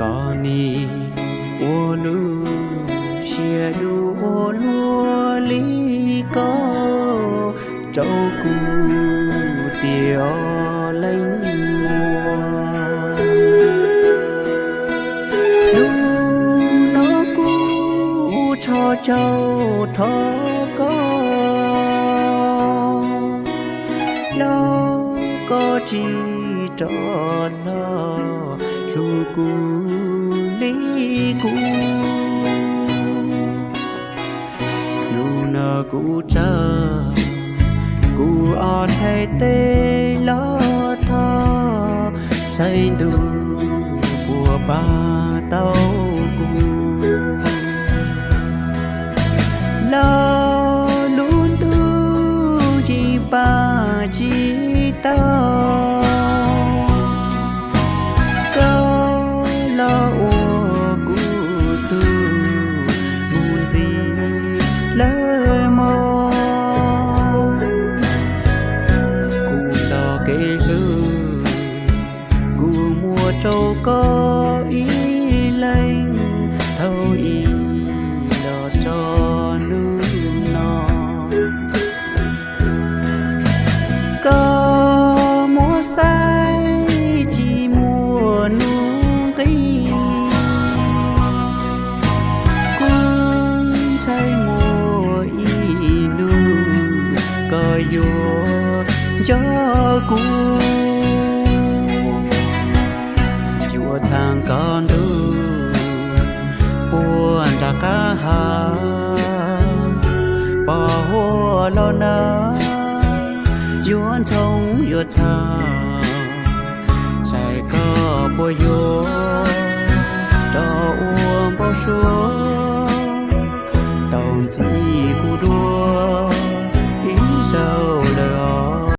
Txom nyem ua lub siab dub ua luaj li ko rau kuv tiag os leej muam. Hnub no kuv tso caug thov koj, los koj tsis rov los hlub kuv li kuv. Hnub no kuv tsawg, kuv ob rhais tes los thov, saib ntuj puas pab tau kuv. Los lub ntuj yeej pab tsis tau, koj los ua kuv tus mus ntxiv lawm mog. Kuv txoj kev hlub kuv muab rau koj ib leeg, thaum ub los txog hnub no. Koj muab saib tsis muaj hnub nqis, kuv ntshai muaj ib hnub koj yuav nco kuv. Yuav txham koj ntuj puag nram qab ha, pos huab los na, yuav ntshoo yuav txham, saib koj puas yuav